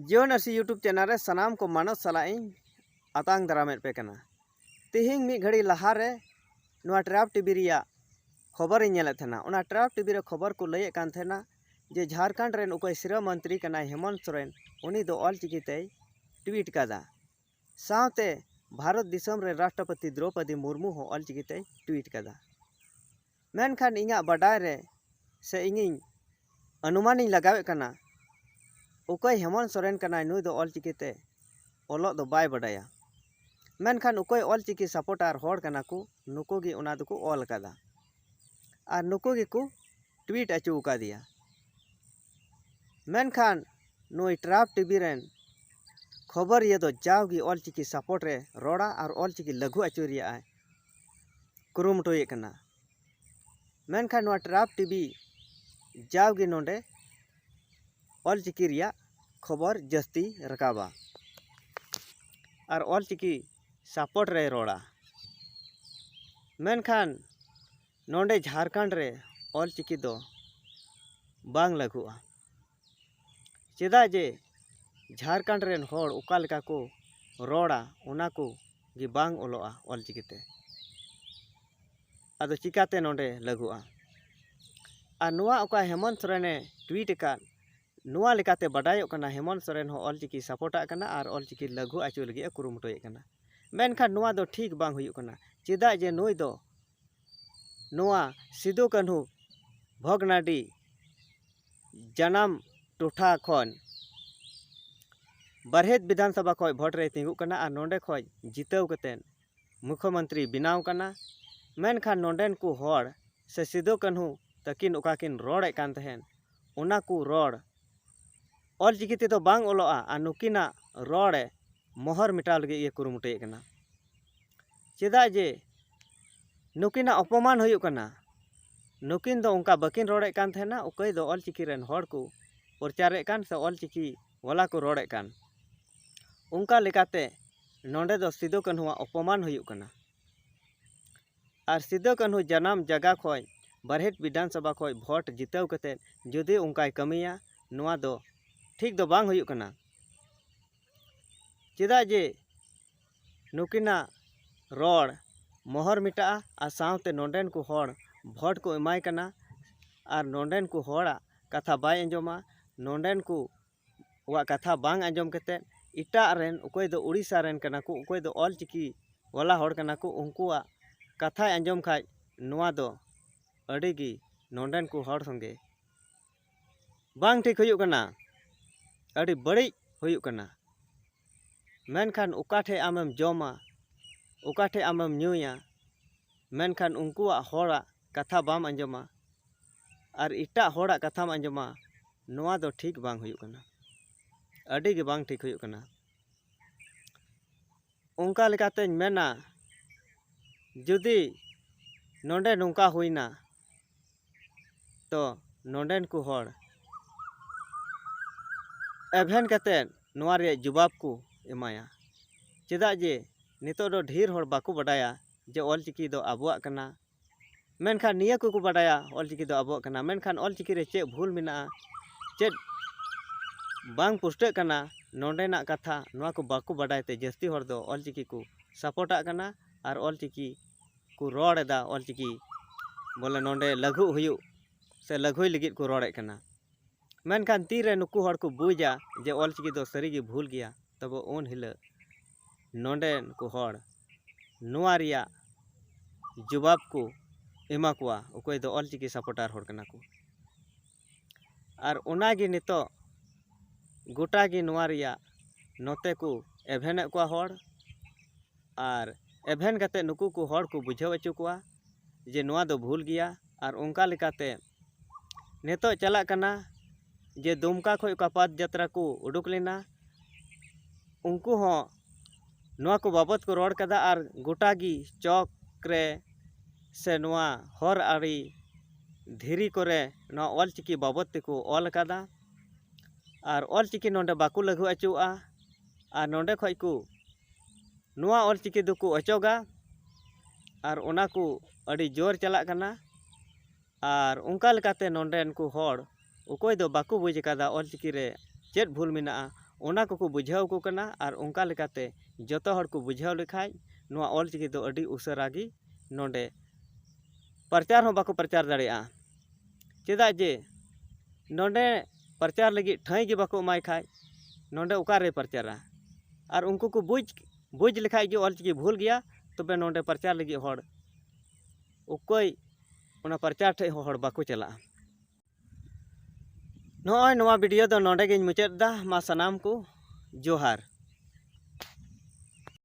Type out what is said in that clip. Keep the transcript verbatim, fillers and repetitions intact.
ᱡᱤᱭᱚᱱ ᱟᱹᱨᱥᱤ YouTube channel ᱨᱮ ᱥᱟᱱᱟᱢ ᱠᱚ ᱢᱟᱱᱚᱛ ᱥᱟᱞᱟᱜ ᱤᱧ ᱟᱛᱟᱝ ᱫᱟᱨᱟᱢᱮᱫ ᱯᱮ ᱠᱟᱱᱟ᱾ ᱛᱮᱦᱮᱧ ᱢᱤᱫ ᱜᱷᱟᱹᱲᱤ ᱞᱟᱦᱟ ᱨᱮ ᱱᱚᱣᱟ ᱴᱨᱟᱯ ᱴᱤᱵᱷᱤ ᱨᱮᱭᱟᱜ ᱠᱷᱚᱵᱚᱨᱤᱧ ᱧᱮᱞᱮᱫ ᱛᱟᱦᱮᱱᱟ᱾ ᱚᱱᱟ ᱴᱨᱟᱯ ᱴᱤᱵᱷᱤ ᱨᱮ ᱠᱷᱚᱵᱚᱨ ᱠᱚ ᱞᱟᱹᱭᱮᱫ ᱠᱟᱱ ᱛᱟᱦᱮᱱᱟ ᱡᱮ ᱡᱷᱟᱲᱠᱷᱚᱸᱰ ᱨᱮᱱ ᱚᱠᱚᱭ ᱥᱤᱨᱟᱹ ᱢᱚᱱᱛᱨᱤ ᱠᱟᱱᱟᱭ ᱦᱮᱢᱚᱱᱛ ᱥᱚᱨᱮᱱ, ᱩᱱᱤ ᱫᱚ ᱚᱞ ᱪᱤᱠᱤ ᱛᱮᱭ ᱴᱩᱭᱤᱴ ᱠᱟᱫᱟ᱾ ᱥᱟᱶᱛᱮ ᱵᱷᱟᱨᱚᱛ ᱫᱤᱥᱚᱢ ᱨᱮ ᱨᱟᱥᱴᱨᱚᱯᱚᱛᱤ ᱫᱨᱚᱣᱯᱚᱫᱤ ᱢᱩᱨᱢᱩ ᱦᱚᱸ ᱚᱞ ᱪᱤᱠᱤ ᱛᱮᱭ ᱴᱩᱭᱤᱴ ᱠᱟᱫᱟ᱾ ᱢᱮᱱᱠᱷᱟᱱ ᱤᱧᱟᱹᱜ ᱵᱟᱰᱟᱭ ᱨᱮ ᱥᱮ ᱤᱧᱤᱧ ᱚᱱᱩᱢᱟᱱᱤᱧ ᱞᱟᱜᱟᱣᱮᱫ ᱠᱟᱱᱟ, ᱚᱠᱚᱭ ᱦᱮᱢᱚᱱᱛ ᱥᱚᱨᱮᱱ ᱠᱟᱱᱟᱭ, ᱱᱩᱭ ᱫᱚ ᱚᱞ ᱪᱤᱠᱤ ᱛᱮ ᱚᱞᱚᱜ ᱫᱚ ᱵᱟᱭ ᱵᱟᱰᱟᱭᱟ᱾ ᱢᱮᱱᱠᱷᱟᱱ ᱚᱠᱚᱭ ᱚᱞ ᱪᱤᱠᱤ ᱥᱟᱯᱳᱨᱴᱟᱨ ᱦᱚᱲ ᱠᱟᱱᱟ ᱠᱚ, ᱱᱩᱠᱩ ᱜᱮ ᱚᱱᱟ ᱫᱚᱠᱚ ᱚᱞ ᱟᱠᱟᱫᱟ ᱟᱨ ᱱᱩᱠᱩ ᱜᱮᱠᱚ ᱴᱩᱭᱤᱴ ᱦᱚᱪᱚ ᱟᱠᱟᱫᱮᱭᱟ᱾ ᱢᱮᱱᱠᱷᱟᱱ ᱱᱩᱭ ᱴᱨᱟᱯ ᱴᱤᱵᱷᱤ ᱨᱮᱱ ᱠᱷᱚᱵᱚᱨᱤᱭᱟᱹ ᱫᱚ ᱡᱟᱣᱜᱮ ᱚᱞ ᱪᱤᱠᱤ ᱥᱟᱯᱳᱨᱴ ᱨᱮ ᱨᱚᱲᱟ ᱟᱨ ᱚᱞ ᱪᱤᱠᱤ ᱞᱟᱹᱜᱩ ᱦᱚᱪᱚ ᱨᱮᱭᱟᱜ ᱮ ᱠᱩᱨᱩᱢᱩᱴᱩᱭᱮᱫ ᱠᱟᱱᱟ᱾ ᱢᱮᱱᱠᱷᱟᱱ ᱱᱚᱣᱟ ᱴᱨᱟᱯ ᱴᱤᱵᱷᱤ ᱡᱟᱣᱜᱮ ᱱᱚᱰᱮ ᱚᱞ ᱪᱤᱠᱤ ᱨᱮᱭᱟᱜ ᱠᱷᱚᱵᱚᱨ ᱡᱟᱹᱥᱛᱤ ᱨᱟᱠᱟᱵᱟ ᱟᱨ ᱚᱞ ᱪᱤᱠᱤ ᱥᱟᱯᱳᱨᱴ ᱨᱮᱭ ᱨᱚᱲᱟ᱾ ᱢᱮᱱᱠᱷᱟᱱ ᱱᱚᱰᱮ ᱡᱷᱟᱲᱠᱷᱚᱸᱰ ᱨᱮ ᱚᱞ ᱪᱤᱠᱤ ᱫᱚ ᱵᱟᱝ ᱞᱟᱹᱜᱩᱜᱼᱟ᱾ ᱪᱮᱫᱟᱜ ᱡᱮ ᱡᱷᱟᱲᱠᱷᱚᱸᱰ ᱨᱮᱱ ᱦᱚᱲ ᱚᱠᱟ ᱞᱮᱠᱟ ᱠᱚ ᱨᱚᱲᱟ, ᱚᱱᱟ ᱠᱚ ᱜᱮ ᱵᱟᱝ ᱚᱞᱚᱜᱼᱟ ᱚᱞ ᱪᱤᱠᱤ ᱛᱮ᱾ ᱟᱫᱚ ᱪᱤᱠᱟᱛᱮ ᱱᱚᱰᱮ ᱞᱟᱹᱜᱩᱜᱼᱟ? ᱟᱨ ᱱᱚᱣᱟ ᱚᱠᱟ ᱦᱮᱢᱚᱱᱛ ᱥᱚᱨᱮᱱᱮ ᱴᱩᱭᱤᱴ ᱟᱠᱟᱫ, ᱱᱚᱣᱟ ᱞᱮᱠᱟᱛᱮ ᱵᱟᱰᱟᱭᱚᱜ ᱠᱟᱱᱟ ᱦᱮᱢᱚᱱᱛ ᱥᱚᱨᱮᱱ ᱦᱚᱸ ᱚᱞ ᱪᱤᱠᱤ ᱥᱟᱯᱳᱨᱴᱟᱜ ᱠᱟᱱᱟ ᱟᱨ ᱚᱞ ᱪᱤᱠᱤ ᱞᱟᱹᱜᱩ ᱦᱚᱪᱚ ᱞᱟᱹᱜᱤᱫ ᱮ ᱠᱩᱨᱩᱢᱩᱴᱩᱭᱮᱫ ᱠᱟᱱᱟ᱾ ᱢᱮᱱᱠᱷᱟᱱ ᱱᱚᱣᱟ ᱫᱚ ᱴᱷᱤᱠ ᱵᱟᱝ ᱦᱩᱭᱩᱜ ᱠᱟᱱᱟ᱾ ᱪᱮᱫᱟᱜ ᱡᱮ ᱱᱩᱭ ᱫᱚ ᱱᱚᱣᱟ ᱥᱤᱫᱩ ᱠᱟᱹᱱᱦᱩ ᱵᱷᱚᱜᱽᱱᱟᱰᱤ ᱡᱟᱱᱟᱢ ᱴᱚᱴᱷᱟ ᱠᱷᱚᱱ ᱵᱟᱨᱦᱮᱴ ᱵᱤᱫᱷᱟᱱ ᱥᱚᱵᱷᱟ ᱠᱷᱚᱱ ᱵᱷᱳᱴ ᱨᱮᱭ ᱛᱤᱸᱜᱩᱜ ᱠᱟᱱᱟ ᱟᱨ ᱱᱚᱰᱮ ᱠᱷᱚᱱ ᱡᱤᱛᱟᱹᱣ ᱠᱟᱛᱮᱫ ᱢᱩᱠᱷᱭᱚᱢᱚᱱᱛᱨᱤ ᱵᱮᱱᱟᱣ ᱠᱟᱱᱟ᱾ ᱢᱮᱱᱠᱷᱟᱱ ᱱᱚᱰᱮᱱ ᱠᱚ ᱦᱚᱲ ᱥᱮ ᱥᱤᱫᱩ ᱠᱟᱹᱱᱦᱩ ᱛᱟᱹᱠᱤᱱ ᱚᱠᱟ ᱠᱤᱱ ᱨᱚᱲᱮᱫ ᱠᱟᱱ ᱛᱟᱦᱮᱸᱫ, ᱚᱱᱟ ᱠᱚ ᱨᱚᱲ ᱚᱞ ᱪᱤᱠᱤ ᱛᱮᱫᱚ ᱵᱟᱝ ᱚᱞᱚᱜᱼᱟ ᱟᱨ ᱱᱩᱠᱤᱱᱟᱜ ᱨᱚᱲ ᱮ ᱢᱚᱦᱚᱨ ᱢᱮᱴᱟᱣ ᱞᱟᱹᱜᱤᱫ ᱜᱮ ᱠᱩᱨᱩᱢᱩᱴᱩᱭᱮᱫ ᱠᱟᱱᱟ᱾ ᱪᱮᱫᱟᱜ ᱡᱮ ᱱᱩᱠᱤᱱᱟᱜ ᱚᱯᱚᱢᱟᱱ ᱦᱩᱭᱩᱜ ᱠᱟᱱᱟ᱾ ᱱᱩᱠᱤᱱ ᱫᱚ ᱚᱱᱠᱟ ᱵᱟᱹᱠᱤᱱ ᱨᱚᱲᱮᱫ ᱠᱟᱱ ᱛᱟᱦᱮᱱᱟ, ᱚᱠᱚᱭ ᱫᱚ ᱚᱞ ᱪᱤᱠᱤ ᱨᱮᱱ ᱦᱚᱲ ᱠᱚ ᱯᱨᱚᱪᱟᱨᱮᱫ ᱠᱟᱱ ᱥᱮ ᱚᱞ ᱪᱤᱠᱤ ᱣᱟᱞᱟ ᱠᱚ ᱨᱚᱲᱮᱫ ᱠᱟᱱ᱾ ᱚᱱᱠᱟ ᱞᱮᱠᱟᱛᱮ ᱱᱚᱰᱮ ᱫᱚ ᱥᱤᱫᱩ ᱠᱟᱹᱱᱦᱩᱣᱟᱜ ᱚᱯᱚᱢᱟᱱ ᱦᱩᱭᱩᱜ ᱠᱟᱱᱟ᱾ ᱟᱨ ᱥᱤᱫᱩ ᱠᱟᱹᱱᱦᱩ ᱡᱟᱱᱟᱢ ᱡᱟᱭᱜᱟ ᱠᱷᱚᱱ ᱵᱟᱨᱦᱮᱴ ᱵᱤᱫᱷᱟᱱ ᱥᱚᱵᱷᱟ ᱠᱷᱚᱱ ᱵᱷᱳᱴ ᱡᱤᱛᱟᱹᱣ ᱠᱟᱛᱮᱫ ᱡᱩᱫᱤ ᱚᱱᱠᱟᱭ ᱠᱟᱹᱢᱤᱭᱟ, ᱱᱚᱣᱟ ᱫᱚ ᱴᱷᱤᱠ ᱫᱚ ᱵᱟᱝ ᱦᱩᱭᱩᱜ ᱠᱟᱱᱟ᱾ ᱪᱮᱫᱟᱜ ᱡᱮ ᱱᱩᱠᱤᱱᱟᱜ ᱨᱚᱲ ᱢᱚᱦᱚᱨ ᱢᱮᱴᱟᱜᱼᱟ ᱟᱨ ᱥᱟᱶᱛᱮ ᱱᱚᱰᱮᱱ ᱠᱚ ᱦᱚᱲ ᱵᱷᱳᱴ ᱠᱚ ᱮᱢᱟᱭ ᱠᱟᱱᱟ ᱟᱨ ᱱᱚᱰᱮᱱ ᱠᱚ ᱦᱚᱲᱟᱜ ᱠᱟᱛᱷᱟ ᱵᱟᱭ ᱟᱸᱡᱚᱢᱟ᱾ ᱱᱚᱰᱮᱱ ᱠᱚᱣᱟᱜ ᱠᱟᱛᱷᱟ ᱵᱟᱝ ᱟᱸᱡᱚᱢ ᱠᱟᱛᱮᱫ ᱮᱴᱟᱜ ᱨᱮᱱ, ᱚᱠᱚᱭ ᱫᱚ ᱩᱲᱤᱥᱥᱟ ᱨᱮᱱ ᱠᱟᱱᱟ ᱠᱚ, ᱚᱠᱚᱭ ᱫᱚ ᱚᱞ ᱪᱤᱠᱤ ᱣᱟᱞᱟ ᱦᱚᱲ ᱠᱟᱱᱟ ᱠᱚ, ᱩᱱᱠᱩᱣᱟᱜ ᱠᱟᱛᱷᱟᱭ ᱟᱸᱡᱚᱢ ᱠᱷᱟᱡ ᱱᱚᱣᱟ ᱫᱚ ᱟᱹᱰᱤ ᱜᱮ ᱱᱚᱰᱮᱱ ᱠᱚ ᱦᱚᱲ ᱥᱚᱸᱜᱮ ᱵᱟᱝ ᱴᱷᱤᱠ ᱦᱩᱭᱩᱜ ᱠᱟᱱᱟ, ᱟᱹᱰᱤ ᱵᱟᱹᱲᱤᱡ ᱦᱩᱭᱩᱜ ᱠᱟᱱᱟ᱾ ᱢᱮᱱᱠᱷᱟᱱ ᱚᱠᱟ ᱴᱷᱮᱡ ᱟᱢᱮᱢ ᱡᱚᱢᱟ, ᱚᱠᱟ ᱴᱷᱮᱡ ᱟᱢᱮᱢ ᱧᱩᱭᱟ, ᱢᱮᱱᱠᱷᱟᱱ ᱩᱱᱠᱩᱣᱟᱜ ᱦᱚᱲᱟᱜ ᱠᱟᱛᱷᱟ ᱵᱟᱢ ᱟᱸᱡᱚᱢᱟ ᱟᱨ ᱮᱴᱟᱜ ᱦᱚᱲᱟᱜ ᱠᱟᱛᱷᱟᱢ ᱟᱸᱡᱚᱢᱟ, ᱱᱚᱣᱟ ᱫᱚ ᱴᱷᱤᱠ ᱵᱟᱝ ᱦᱩᱭᱩᱜ ᱠᱟᱱᱟ, ᱟᱹᱰᱤ ᱜᱮ ᱵᱟᱝ ᱴᱷᱤᱠ ᱦᱩᱭᱩᱜ ᱠᱟᱱᱟ᱾ ᱚᱱᱠᱟ ᱞᱮᱠᱟᱛᱮᱧ ᱢᱮᱱᱟ, ᱡᱩᱫᱤ ᱱᱚᱰᱮ ᱱᱚᱝᱠᱟ ᱦᱩᱭᱱᱟ, ᱛᱚ ᱱᱚᱰᱮᱱ ᱠᱚ ᱦᱚᱲ ᱮᱵᱷᱮᱱ ᱠᱟᱛᱮᱫ ᱱᱚᱣᱟ ᱨᱮᱭᱟᱜ ᱡᱩᱵᱟᱵ ᱠᱚ ᱮᱢᱟᱭᱟ᱾ ᱪᱮᱫᱟᱜ ᱡᱮ ᱱᱤᱛᱚᱜ ᱫᱚ ᱰᱷᱮᱨ ᱦᱚᱲ ᱵᱟᱠᱚ ᱵᱟᱰᱟᱭᱟ ᱡᱮ ᱚᱞ ᱪᱤᱠᱤ ᱫᱚ ᱟᱵᱚᱣᱟᱜ ᱠᱟᱱᱟ᱾ ᱢᱮᱱᱠᱷᱟᱱ ᱱᱤᱭᱟᱹ ᱠᱚᱠᱚ ᱵᱟᱰᱟᱭᱟ ᱚᱞ ᱪᱤᱠᱤ ᱫᱚ ᱟᱵᱚᱣᱟᱜ ᱠᱟᱱᱟ, ᱢᱮᱱᱠᱷᱟᱱ ᱚᱞ ᱪᱤᱠᱤ ᱨᱮ ᱪᱮᱫ ᱵᱷᱩᱞ ᱢᱮᱱᱟᱜᱼᱟ, ᱪᱮᱫ ᱵᱟᱝ ᱯᱩᱥᱴᱟᱹᱜ ᱠᱟᱱᱟ, ᱱᱚᱰᱮᱱᱟᱜ ᱠᱟᱛᱷᱟ, ᱱᱚᱣᱟ ᱠᱚ ᱵᱟᱠᱚ ᱵᱟᱰᱟᱭ ᱛᱮ ᱡᱟᱹᱥᱛᱤ ᱦᱚᱲ ᱫᱚ ᱚᱞ ᱪᱤᱠᱤ ᱠᱚ ᱥᱟᱯᱳᱨᱴᱟᱜ ᱠᱟᱱᱟ ᱟᱨ ᱚᱞ ᱪᱤᱠᱤ ᱠᱚ ᱨᱚᱲ ᱮᱫᱟ, ᱚᱞ ᱪᱤᱠᱤ ᱵᱚᱞᱮ ᱱᱚᱰᱮ ᱞᱟᱹᱜᱩ ᱦᱩᱭᱩᱜ ᱥᱮ ᱞᱟᱹᱜᱩᱭ ᱞᱟᱹᱜᱤᱫ ᱠᱚ ᱨᱚᱲᱮᱫ ᱠᱟᱱᱟ᱾ ᱢᱮᱱᱠᱷᱟᱱ ᱛᱤᱨᱮ ᱱᱩᱠᱩ ᱦᱚᱲ ᱠᱚ ᱵᱩᱡᱟ ᱡᱮ ᱚᱞ ᱪᱤᱠᱤ ᱫᱚ ᱥᱟᱹᱨᱤ ᱜᱮ ᱵᱷᱩᱞ ᱜᱮᱭᱟ, ᱛᱚᱵᱮ ᱩᱱ ᱦᱤᱞᱳᱜ ᱱᱚᱰᱮᱱ ᱠᱚ ᱦᱚᱲ ᱱᱚᱣᱟ ᱨᱮᱭᱟᱜ ᱡᱚᱵᱟᱵ ᱠᱚ ᱮᱢᱟ ᱠᱚᱣᱟ, ᱚᱠᱚᱭ ᱫᱚ ᱚᱞ ᱪᱤᱠᱤ ᱥᱟᱯᱳᱨᱴᱟᱨ ᱦᱚᱲ ᱠᱟᱱᱟ ᱠᱚ᱾ ᱟᱨ ᱚᱱᱟ ᱜᱮ ᱱᱤᱛᱚᱜ ᱜᱚᱴᱟ ᱜᱮ ᱱᱚᱣᱟ ᱨᱮᱭᱟᱜ ᱱᱚᱛᱮ ᱠᱚ ᱮᱵᱷᱮᱱᱮᱫ ᱠᱚᱣᱟ ᱦᱚᱲ, ᱟᱨ ᱮᱵᱷᱮᱱ ᱠᱟᱛᱮ ᱱᱩᱠᱩ ᱠᱚ ᱦᱚᱲ ᱠᱚ ᱵᱩᱡᱷᱟᱹᱣ ᱦᱚᱪᱚ ᱠᱚᱣᱟ ᱡᱮ ᱱᱚᱣᱟ ᱫᱚ ᱵᱷᱩᱞ ᱜᱮᱭᱟ᱾ ᱟᱨ ᱚᱱᱠᱟ ᱞᱮᱠᱟᱛᱮ ᱱᱤᱛᱚᱜ ᱪᱟᱞᱟᱜ ᱠᱟᱱᱟ ᱡᱮ ᱫᱩᱢᱠᱟ ᱠᱷᱚᱱ ᱚᱠᱟ ᱯᱟᱫᱽ ᱡᱟᱛᱨᱟ ᱠᱚ ᱩᱰᱩᱠ ᱞᱮᱱᱟ, ᱩᱱᱠᱩ ᱦᱚᱸ ᱱᱚᱣᱟ ᱠᱚ ᱵᱟᱵᱚᱛ ᱠᱚ ᱨᱚᱲ ᱠᱟᱫᱟ᱾ ᱟᱨ ᱜᱚᱴᱟ ᱜᱮ ᱪᱚᱠ ᱨᱮ ᱥᱮ ᱱᱚᱣᱟ ᱦᱚᱨ ᱟᱲᱮ ᱫᱷᱤᱨᱤ ᱠᱚᱨᱮ ᱱᱚᱣᱟ ᱚᱞ ᱪᱤᱠᱤ ᱵᱟᱵᱚᱛ ᱛᱮᱠᱚ ᱚᱞ ᱠᱟᱫᱟ᱾ ᱟᱨ ᱚᱞ ᱪᱤᱠᱤ ᱱᱚᱰᱮ ᱵᱟᱠᱚ ᱞᱟᱹᱜᱩ ᱦᱚᱪᱚᱣᱟᱜᱼᱟ᱾ ᱟᱨ ᱱᱚᱰᱮ ᱠᱷᱚᱡ ᱠᱚ ᱱᱚᱣᱟ ᱚᱞ ᱪᱤᱠᱤ ᱫᱚᱠᱚ ᱚᱪᱚᱜᱟ᱾ ᱟᱨ ᱚᱱᱟ ᱠᱚ ᱟᱹᱰᱤ ᱡᱳᱨ ᱪᱟᱞᱟᱜ ᱠᱟᱱᱟ᱾ ᱟᱨ ᱚᱱᱠᱟ ᱞᱮᱠᱟᱛᱮ ᱱᱚᱰᱮᱱ ᱠᱚ ᱦᱚᱲ ᱚᱠᱚᱭ ᱫᱚ ᱵᱟᱠᱚ ᱵᱩᱡᱽ ᱟᱠᱟᱫᱟ ᱚᱞ ᱪᱤᱠᱤ ᱨᱮ ᱪᱮᱫ ᱵᱷᱩᱞ ᱢᱮᱱᱟᱜᱼᱟ, ᱚᱱᱟ ᱠᱚᱠᱚ ᱵᱩᱡᱷᱟᱹᱣ ᱟᱠᱚ ᱠᱟᱱᱟ᱾ ᱟᱨ ᱚᱱᱠᱟ ᱞᱮᱠᱟᱛᱮ ᱡᱚᱛᱚ ᱦᱚᱲ ᱠᱚ ᱵᱩᱡᱷᱟᱹᱣ ᱞᱮᱠᱷᱟᱡ ᱱᱚᱣᱟ ᱚᱞᱪᱤᱠᱤ ᱫᱚ ᱟᱹᱰᱤ ᱩᱥᱟᱹᱨᱟ ᱜᱮ ᱱᱚᱰᱮ ᱯᱨᱚᱪᱟᱨ ᱦᱚᱸ ᱵᱟᱠᱚ ᱯᱨᱚᱪᱟᱨ ᱫᱟᱲᱮᱭᱟᱜᱼᱟ᱾ ᱪᱮᱫᱟᱜ ᱡᱮ ᱱᱚᱰᱮ ᱯᱨᱚᱪᱟᱨ ᱞᱟᱹᱜᱤᱫ ᱴᱷᱟᱹᱭ ᱜᱮ ᱵᱟᱠᱚ ᱮᱢᱟᱭ ᱠᱷᱟᱡ ᱱᱚᱰᱮ ᱚᱠᱟᱨᱮᱭ ᱯᱨᱚᱪᱟᱨᱟ? ᱟᱨ ᱩᱱᱠᱩ ᱠᱚ ᱵᱩᱡᱽ, ᱵᱩᱡᱽ ᱞᱮᱠᱷᱟᱡ ᱜᱮ ᱚᱞᱪᱤᱠᱤ ᱵᱷᱩᱞ ᱜᱮᱭᱟ, ᱛᱚᱵᱮ ᱱᱚᱰᱮ ᱯᱨᱚᱪᱟᱨ ᱞᱟᱹᱜᱤᱫ ᱦᱚᱲ ᱚᱠᱚᱭ ᱚᱱᱟ ᱯᱨᱚᱪᱟᱨ ᱴᱷᱮᱡ ᱦᱚᱸ ᱦᱚᱲ ᱵᱟᱠᱚ ᱪᱟᱞᱟᱜᱼᱟ᱾ ᱱᱚᱜᱼᱚᱭ ᱱᱚᱣᱟ ᱵᱷᱤᱰᱤᱭᱳ ᱫᱚ ᱱᱚᱰᱮ ᱜᱤᱧ ᱢᱩᱪᱟᱹᱫ ᱮᱫᱟ᱾ ᱢᱟ ᱥᱟᱱᱟᱢ ᱠᱚ ᱡᱚᱦᱟᱨ᱾